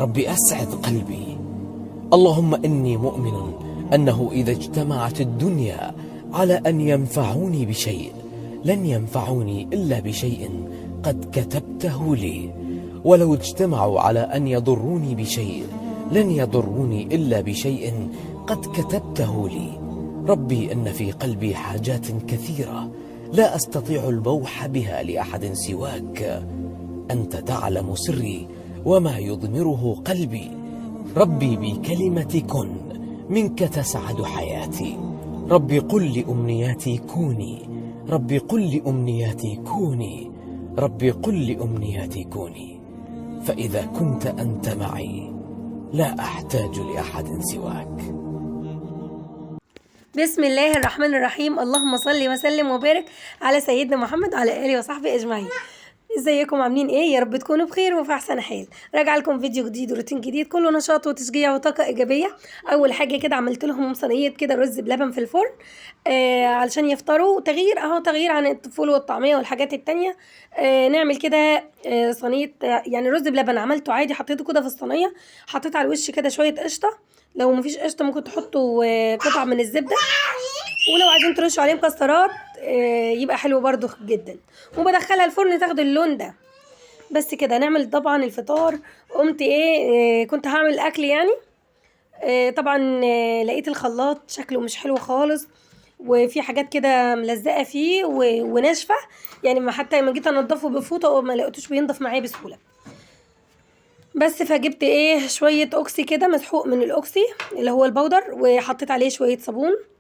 ربي أسعد قلبي. اللهم إني مؤمن أنه إذا اجتمعت الدنيا على أن ينفعوني بشيء لن ينفعوني إلا بشيء قد كتبته لي، ولو اجتمعوا على أن يضروني بشيء لن يضروني إلا بشيء قد كتبته لي. ربي إن في قلبي حاجات كثيرة لا أستطيع البوح بها لأحد سواك، أنت تعلم سري وما يضمره قلبي. ربي بكلمة كن منك تسعد حياتي. ربي قل لأمنياتي كوني، ربي قل لأمنياتي كوني، ربي قل لأمنياتي كوني، فإذا كنت أنت معي لا أحتاج لأحد سواك. بسم الله الرحمن الرحيم. اللهم صل وسلم وبارك على سيدنا محمد وعلى اله وصحبه اجمعين. ازيكم عاملين ايه؟ يا رب تكونوا بخير وفي احسن حال. راجع لكم فيديو جديد وروتين جديد كله نشاط وتشجيع وطاقة ايجابية. اول حاجة كده عملت لهم صينية كده رز بلبن في الفرن علشان يفطروا، تغيير اهو، تغيير عن الفول والطعميه والحاجات التانية. نعمل كده صينية، يعني رز بلبن عملته عادي، حطيته كده في الصينية، حطيت على الوش كده شوية قشطه، لو مفيش قشطه ممكن تحطوا قطع من الزبدة، ولو عايزين ترشوا عليه مكسرات يبقى حلو برضو جدا. وبدخلها الفرن تاخد اللون ده. بس كده نعمل طبعا الفطار. قمت ايه، كنت هعمل اكل يعني، طبعا لقيت الخلاط شكله مش حلو خالص، وفي حاجات كده ملزقه فيه وناشفه، يعني ما حتى لما جيت انضفه بفوطه ما لقيتوش بينضف معايا بسهولة. بس فجبت ايه شوية اوكسي كده، مسحوق من الاوكسي اللي هو ال powder، وحطيت عليه شوية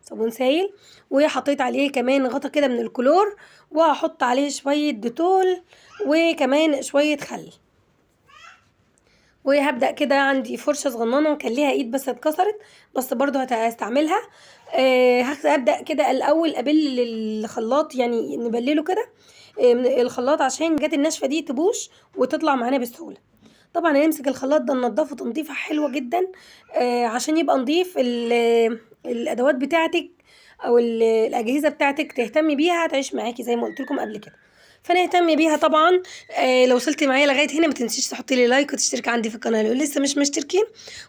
صابون سايل، وحطيت عليه كمان غطا كده من الكلور، وهحط عليه شوية ديتول وكمان شوية خل. وهبدا كده، عندي فرشه صغننه كان ليها ايد بس اتكسرت، بس برضو هستعملها. هبدا كده الاول ابل الخلاط، يعني نبلله كده من الخلاط عشان الحاجات الناشفه دي تبوش وتطلع معانا بسهولة. طبعا هنمسك الخلاط ده ننضفه تنظيفه حلوة جدا، عشان يبقى نضيف. الادوات بتاعتك او الاجهزة بتاعتك تهتمي بيها، هتعيش معاكي زي ما قلت لكم قبل كده، فنهتم بيها طبعا. لو وصلتي معايا لغاية هنا ما تنسيش تحطي لي like وتشتركي عندي في القناة لو لسه مش مشتركين،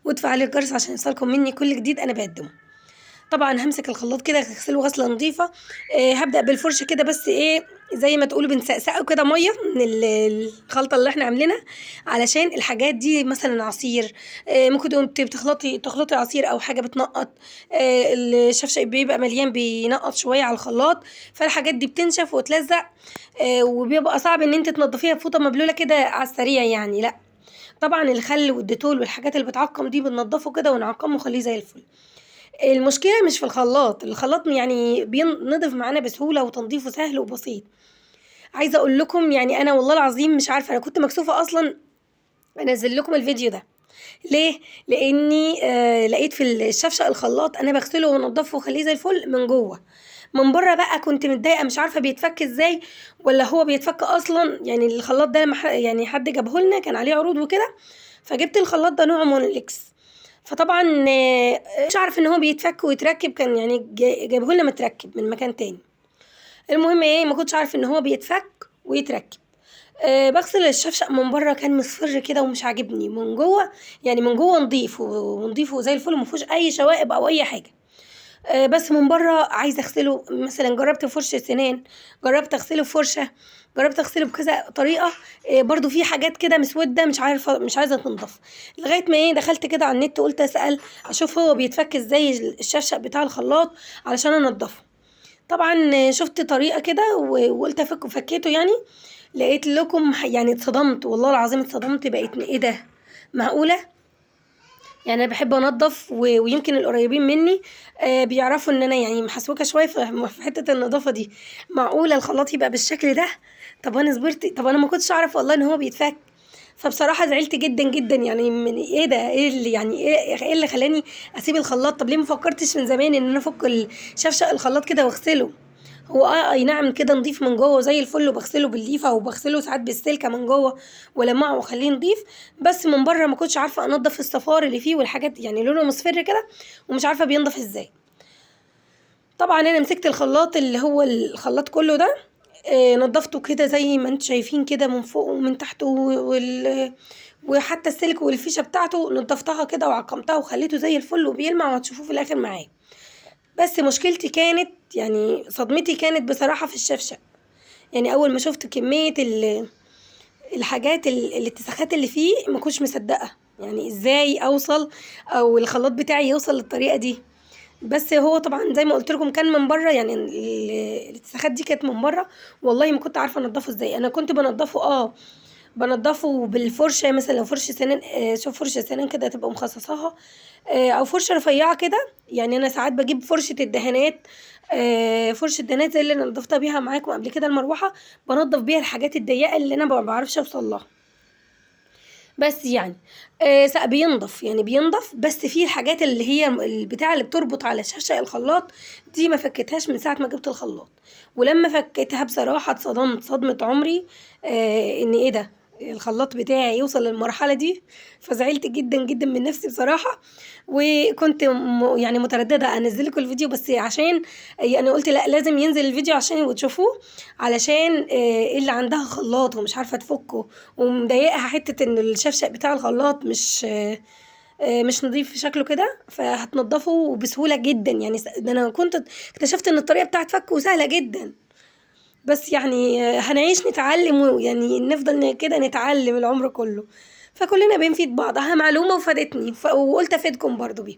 وتفعلي الجرس عشان يوصلكم مني كل جديد انا بقدمه. طبعا همسك الخلاط كده اغسله غسله نظيفة. هبدا بالفرشه كده، بس ايه زي ما تقولوا بنسقسقه كده مية من الخلطة اللي احنا عاملينها، علشان الحاجات دي مثلا عصير، ممكن تخلطي عصير او حاجة بتنقط، الشفشق بيبقى مليان بينقط شوية على الخلاط، فالحاجات دي بتنشف وتلزق، وبيبقى صعب ان انت تنضفيها بفوطه مبلوله كده على السريع يعني. لا طبعا الخل والديتول والحاجات اللي بتعقم دي بننضفه كده ونعقمه وخليه زي الفل. المشكلة مش في الخلاط، الخلاط يعني بينضف معانا بسهولة وتنظيفه سهل وبسيط. عايزه اقول لكم يعني انا والله العظيم مش عارفه، انا كنت مكسوفه اصلا انزل لكم الفيديو ده ليه؟ لاني لقيت في الشفشق الخلاط انا بغسله وانضفه وخليه زي الفل من جوه، من بره بقى كنت متضايقة مش عارفه بيتفك ازاي ولا هو بيتفك اصلا. يعني الخلاط ده لما يعني حد جابه لنا كان عليه عروض وكده، فجبت الخلاط ده نوع مونلكس، فطبعا مش عارف ان هو بيتفك ويتركب، كان يعني جايبه لنا متركب من مكان تاني. المهم ايه، ما كنتش عارف ان هو بيتفك ويتركب. بغسل الشفشق من بره كان مصفر كده ومش عاجبني، من جوه يعني من جوه نضيف ونضيفه زي الفل وما فيهوش اي شوائب او اي حاجة. بس من بره عايزه اغسله، مثلا جربت فرشه سنان، جربت اغسله بفرشه، جربت اغسله بكذا طريقه، برضو في حاجات كده مسودة مش عارفه مش عايزه تنضف. لغاية ما ايه دخلت كده على النت قلت اسال اشوف هو بيتفك ازاي الشفشق بتاع الخلاط علشان انضفه. طبعا شفت طريقه كده وقلت افكه، فكيته يعني، لقيت لكم يعني اتصدمت والله العظيم اتصدمت، بقيت ايه ده معقولة؟ يعني انا بحب انضف، ويمكن القريبين مني بيعرفوا ان انا يعني محسوكه شوية في حتة النظافة دي. معقولة الخلاط يبقى بالشكل ده؟ طب انا صبرت، طب انا ما كنتش اعرف والله ان هو بيتفك. فبصراحة زعلت جدا جدا، يعني من ايه ده، ايه اللي يعني ايه اللي خلاني اسيب الخلاط؟ طب ليه ما فكرتش من زمان ان انا افك الشفشق الخلاط كده واغسله؟ هو اي نعم كده نضيف من جوه زي الفل، وبغسله بالليفه وبغسله ساعات بالسلكه من جوه ولمعه واخليه نضيف، بس من بره ما كنتش عارفه انضف الصفار اللي فيه والحاجات، يعني لونه مصفر كده ومش عارفه بينضف ازاي. طبعا انا مسكت الخلاط اللي هو الخلاط كله ده، نضفته كده زي ما انتم شايفين كده من فوق ومن تحت وحتى السلك والفيشه بتاعته نضفتها كده وعقمتها وخليته زي الفل وبيلمع، وهتشوفوه في الاخر معايا. بس مشكلتي كانت يعني صدمتي كانت بصراحة في الشفشق. يعني اول ما شفت كمية الحاجات الاتساخات اللي فيه ما كنتش مصدقه، يعني ازاي اوصل او الخلاط بتاعي يوصل للطريقة دي. بس هو طبعا زي ما قلت لكم كان من بره، يعني الاتساخات دي كانت من بره، والله ما كنت عارفه انضفه ازاي. انا كنت بنضفه بنضفه بالفرشه، مثلا لو فرشه سنان، شوف فرشه سنان كده تبقى مخصصاها، او فرشه رفيعة كده. يعني انا ساعات بجيب فرشه الدهانات، فرشه دهانات زي اللي انا نضفتها بيها معاكم قبل كده المروحة، بنضف بيها الحاجات الضيقه اللي انا ما بعرفش اوصل لها. بس يعني بينضف، يعني بينضف، بس في الحاجات اللي هي البتاع اللي بتربط على شفشق الخلاط دي ما فكتهاش من ساعة ما جبت الخلاط. ولما فكتها بصراحة اتصدمت صدمة عمري، ان ايه ده، الخلاط بتاعي يوصل للمرحلة دي. فزعلت جدا جدا من نفسي بصراحة، وكنت يعني مترددة انزل لكم الفيديو، بس عشان يعني قلت لا لازم ينزل الفيديو عشان وتشوفوه، علشان اللي عندها خلاط ومش عارفه تفكه ومضايقها حتة ان الشفشق بتاع الخلاط مش نظيف في شكله كده، فهتنضفه بسهولة جدا. يعني ده انا كنت اكتشفت ان الطريقة بتاعت فكه سهلة جدا، بس يعني هنعيش نتعلم، يعني نفضل كده نتعلم العمر كله، فكلنا بنفيد بعض. معلومة وفادتني، وقلت افيدكم برضو بيها.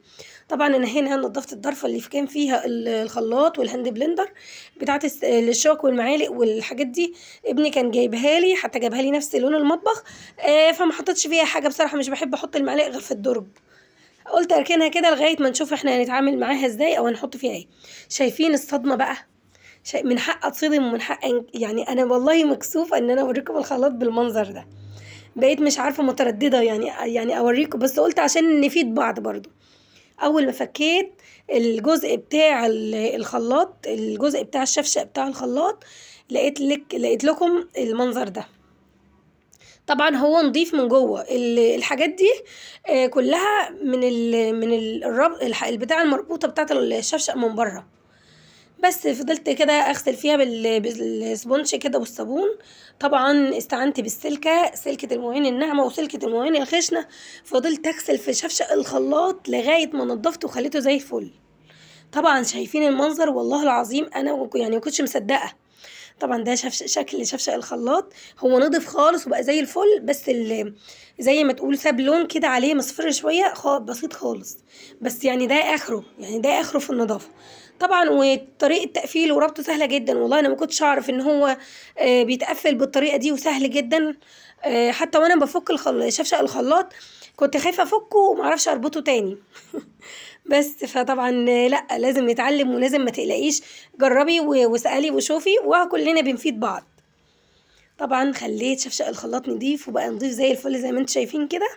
طبعا انا هنا نضفت الضرفه اللي كان فيها الخلاط وال hand blender بتاعت الشوك والمعالق والحاجات دي، ابني كان جايبها لي، حتى جايبها لي نفس لون المطبخ، فما حطيتش فيها حاجة بصراحة، مش بحب احط المعالق غير في الدرج، قلت اركنها كده لغاية ما نشوف احنا هنتعامل معاها ازاي او هنحط فيها ايه. شايفين الصدمة بقى؟ من حق اتصدم ومن حق يعني انا والله مكسوفه ان انا اوريكم الخلاط بالمنظر ده، بقيت مش عارفه مترددة يعني اوريكم، بس قلت عشان نفيد بعض برضو. اول ما فكيت الجزء بتاع الخلاط، الجزء بتاع الشفشق بتاع الخلاط، لقيت لكم المنظر ده. طبعا هو نضيف من جوه، الحاجات دي كلها من البتاع المربوطه بتاعت الشفشق من بره. بس فضلت كده اغسل فيها بالسبونج كده والصابون. طبعا استعنت بالسلكه، سلكه المواعين الناعمة وسلكه المواعين الخشنة، فضلت اغسل في شفشق الخلاط لغاية ما نضفته وخليته زي الفل. طبعا شايفين المنظر، والله العظيم انا يعني ما كنتش مصدقه. طبعا ده شكل شفشق الخلاط، هو نضف خالص وبقى زي الفل، بس زي ما تقول ساب لون كده عليه مصفر شوية بسيط خالص، بس يعني ده اخره، يعني ده اخره في النظافة. طبعا وطريقه تقفيله وربطه سهلة جدا، والله انا ما كنتش اعرف ان هو بيتقفل بالطريقة دي، وسهل جدا. حتى وانا بفك شفشق الخلاط كنت خايفة افكه وما اعرفش اربطه تاني بس فطبعا لا، لازم نتعلم ولازم ما تقلقيش، جربي واسالي وشوفي، وكلنا بنفيد بعض. طبعا خليت شفشق الخلاط نضيف وبقى نضيف زي الفل زي ما انتم شايفين كده.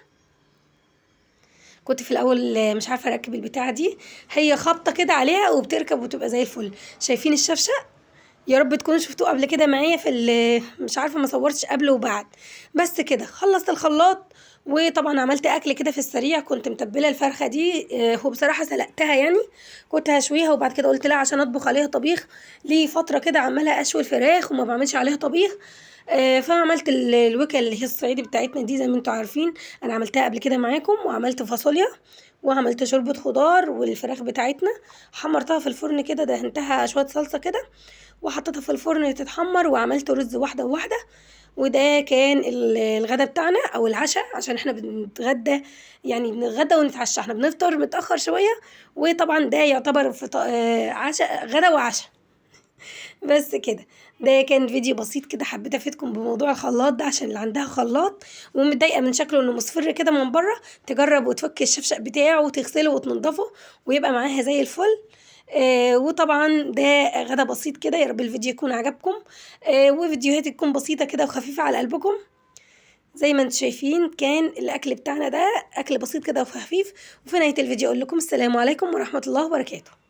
كنت في الاول مش عارفه اركب البتاعه دي، هي خبطه كده عليها وبتركب وتبقى زي الفل. شايفين الشفشق؟ يا رب تكونوا شفتوه قبل كده معايا في مش عارفه ما صورتش قبل وبعد. بس كده خلصت الخلاط، وطبعا عملت اكل كده في السريع، كنت متبله الفرخه دي، هو بصراحة سلقتها، يعني كنت هشويها وبعد كده قلت لا عشان اطبخ عليها طبيخ. ليه فترة كده عماله اشوي الفراخ وما بعملش عليها طبيخ، فعملت الوكه اللي هي الصعيدي بتاعتنا دي زي ما انتم عارفين، انا عملتها قبل كده معاكم، وعملت فاصوليا وعملت شوربة خضار، والفراخ بتاعتنا حمرتها في الفرن كده، دهنتها شوية صلصه كده وحطيتها في الفرن تتحمر، وعملت رز واحدة وواحدة. وده كان الغدا بتاعنا او العشاء، عشان احنا بنتغدى، يعني بنتغدى ونتعشى، احنا بنفطر متاخر شوية، وطبعا ده يعتبر عشاء، غدا وعشاء. بس كده، ده كان فيديو بسيط كده، حبيت افيدكم بموضوع الخلاط ده عشان اللي عندها خلاط ومتضايقه من شكله انه مصفر كده من بره، تجرب وتفك الشفشق بتاعه وتغسله وتنضفه ويبقى معاها زي الفل. وطبعا ده غدا بسيط كده، يا رب الفيديو يكون عجبكم، وفيديوهاتي تكون بسيطة كده وخفيفة على قلبكم. زي ما انتم شايفين كان الاكل بتاعنا ده اكل بسيط كده وخفيف. وفي نهاية الفيديو اقول لكم السلام عليكم ورحمة الله وبركاته.